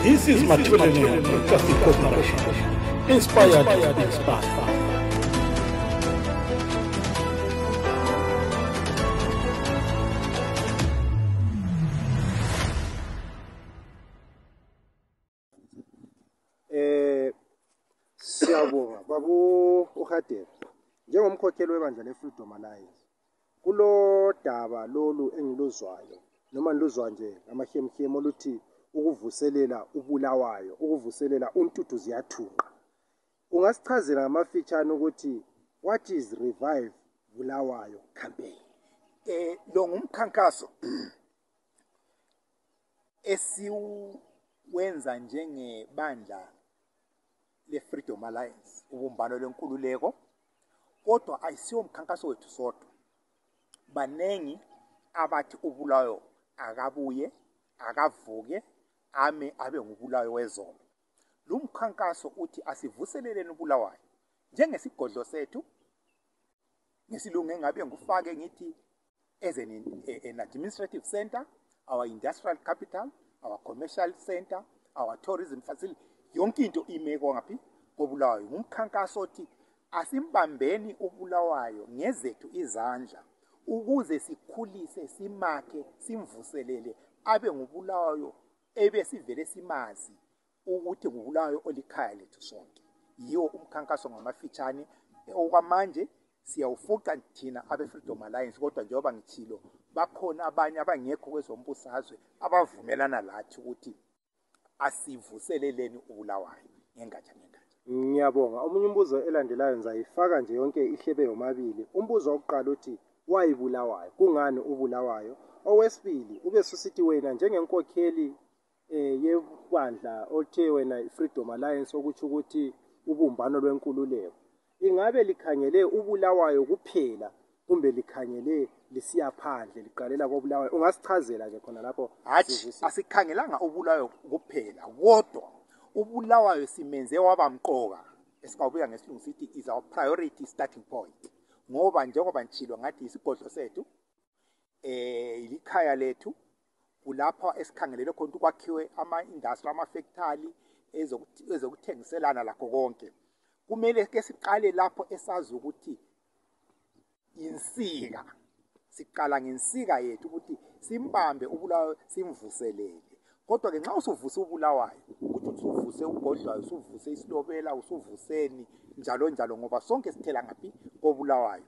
This is Mthwakazi Broadcasting Corporation. Inspired to inspire. Siyabonga babu uHadebe njengomkhokheli webandla leFreedom Alliance kulo daba lolu engiluzwayo noma niluzwa nje amahemhem oluthi ukuvuselela uBulawayo ukuvuselela uNtuthu ziyathunqa. Ungasichazela ngamafitshane ukuthi what is Revive Bulawayo campaign? Lo ngumkhankaso esiwenza njengebandla leFreedom Alliance ubumbano lwenkululeko, kodwa ayisiwo umkhankaso wethu sodwa. Banengi abathi uBulawayo akabuye akavuke ame abe nguBulawayo wezolo. Lo mkhankaso uthi asivuseleleni uBulawayo njengesigodlo sethu, ngesilungu engabe ngufake ngithi as an administrative center, our industrial capital, our commercial center, our tourism facility, yonke into imeko ngaphi koBulawayo. Umkhankaso othi asimbambeni uBulawayo ngezethu izandla ukuze sikhulise simakhe simvuselele abe nguBulawayo ebesivele simazi ukuthi nguBulawayo olikhaya lethu sonke. Yiwo umkhankaso ngamafitshane okwamanje siyawufuqa thina abeFreedom Alliance, kodwa njengoba ngithilo bakhona abanye abangekho kwezombusazwe abavumelana lathi ukuthi asivuseleleni uBulawayo ngengatsha ngengatsha. Ngiyabonga. Omunye umbuzo elandelayo ngizayifaka nje yonke ihlebe yomabili. Umbuzo wokuqala uthi why Bulawayo? Kungani uBulawayo? Owesibili ube susithi wena njengenkokheli yebandla othe wena iFreedom Alliance okuthi ukuthi ubumbano lwenkululeko, ingabe likhangele uBulawayo kuphela kumbe likhangele lisiya phandle liqalela koBulawayo? Ungasichazela nje khona lapho. Hathi asikhangelanga uBulawayo kuphela, kodwa uBulawayo simenze wabamqoka, esikabuya ngesilungu sithi is our priority starting point, ngoba njengoba nchilo ngathi isigodlo sethu ilikhaya lethu, kulapha esikhangelele khona ukwakhiwe ama-industry ama-factory ezokuthengiselana lakho konke. Kumele ke siqale lapho esazi ukuthi insika, siqala ngensika yethu ukuthi simbambe uBulawayo simvuselele. Kodwa ke nxa usuvuse uBulawayo ukuthi usuvuse ugodlwayo, usuvuse isilobela, usuvuseni njalo njalo, ngoba sonke sithela ngaphi koBulawayo.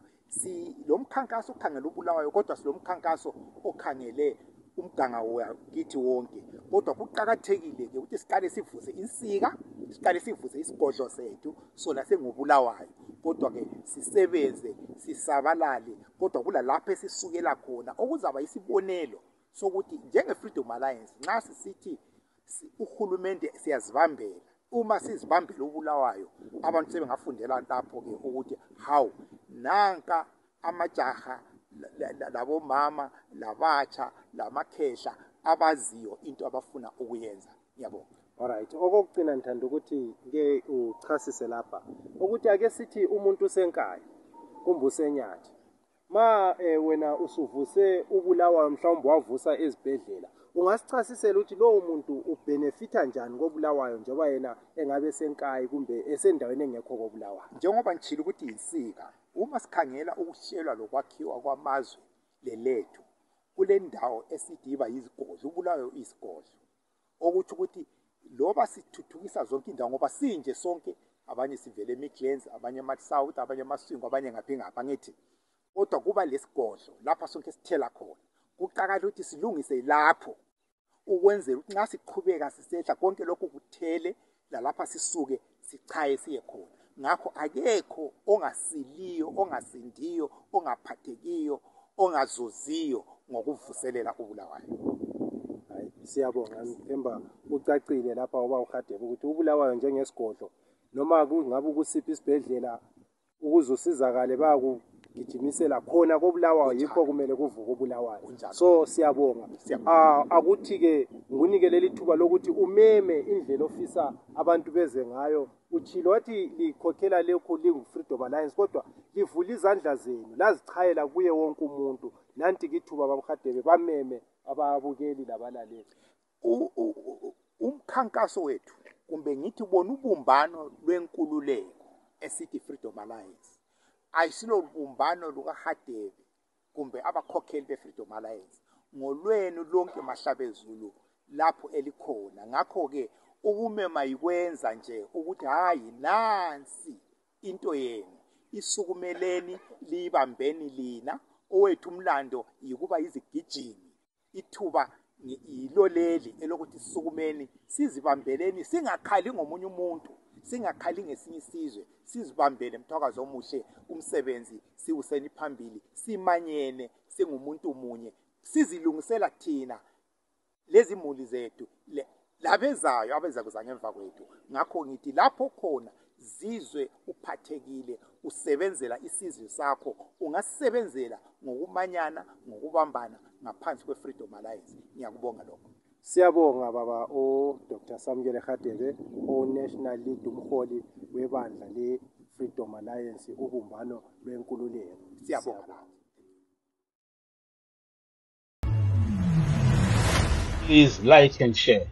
Lo mkhankaso ukhangela uBulawayo, kodwa lo mkhankaso okhangele umganga wakithi wonke. Kodwa kuqakathekile ke ukuthi siqale sivuse insika, siqale sivuse isigodlo sethu sona senguBulawayo, kodwa ke sisebenze sisabalale, kodwa kula lapho esisukela khona okuzaba isibonelo sokuthi njengeFreedom Alliance nxa sisithi uhulumende siyazibambela, uma sizibambela uBulawayo abantu sebengafundela lapho ke ukuthi how nanka amajaha labomama labatsha lamakhehla abaziyo into abafuna ukuyenza. Ngiyabonga. Alright, okugcina ngithanda ukuthi ke uchasise lapha ukuthi ake sithi umuntu usenkaya kumbe usenyathi, ma wena usuvuse uBulawayo mhlawumbe wavusa ezibhedlela, ungasichasisela ukuthi lowo muntu ubenefita njani koBulawayo njengoba yena engabe senkayi kumbe esendaweni engekho koBulawayo? Njengoba ngithile ukuthi insika, uma sikhangela ukuhlelwa lokwakhiwa kwamazwe lelethu kule ndawo esidiba yizigodlo, uBulawayo isigodlo, okuthi ukuthi loba sithuthukisa zonke indawo ngoba sinje sonke, abanye sivele eMidlands, abanye eMatsouth, abanye eMaswingo, abanye ngaphi ngapha ngithi, kodwa kuba lesigodlo lapha sonke sithela khona. Kuqakathekile ukuthi silungise lapho ukwenzela ukuthi nxa siqhubeka sisehla konke lokhu kuthele lalapha sisuke sichaye siye khona. Ngakho akekho ongasiliyo, ongasindiyo, ongaphathekiyo, ongazuziyo ngokuvuselela uBulawayo. Hayi, siyabonga. Ngithemba ucacile lapha oba uHadebe ukuthi uBulawayo njengesigodlo noma kungabe ukusiphi isibhedlela ukuze usizakale bayakugijimisela khona koBulawayo, yikho kumele kuvuke uBulawayo. So siyabonga. Akuthi ke ngunikelela ithuba lokuthi umeme indlela ofisa abantu beze ngayo. Uchilo wathi likhokhela lekho linguFreedom Alliance, kodwa livula izandla zenu lazichayela kuye wonke umuntu. Nanti kithuba babuHadebe bameme ababukeli labalaleli. umkhankaso wethu kumbe ngithi bona ubumbano lwenkululeko esithi Freedom Alliance ayisilo bumbano lukaHadebe kumbe abakhokheli beFreedom Alliance ngolwenu lonke mahlabezulu lapho elikhona. Ngakho ke ukumema yikwenza nje ukuthi hayi nansi into yenu isukumeleni libambeni lina owethu umlando yikuba izigijimi ithuba yilo leli elokuthi sisukumeni sizibambeleni singakhali ngomunye umuntu singakhali ngesinye isizwe sizibambele Mthwakazi omuhle umsebenzi siwuseni phambili simanyene singumuntu munye sizilungisela thina lezi muli zethu labezayo abeza kuza ngemva kwethu. Ngakho ngithi lapho khona zizwe uphathekile usebenzela isizwe sakho ungasebenzela ngokumanyana ngokubambana ngaphansi kweFreedom Alliance. Ngiyakubonga lokho. Siyabonga baba Dr. Samukele Hadebe National Lead umholi webandla le-Freedom Alliance ubumbano lwenkululeko. Siyabonga. Please like and share.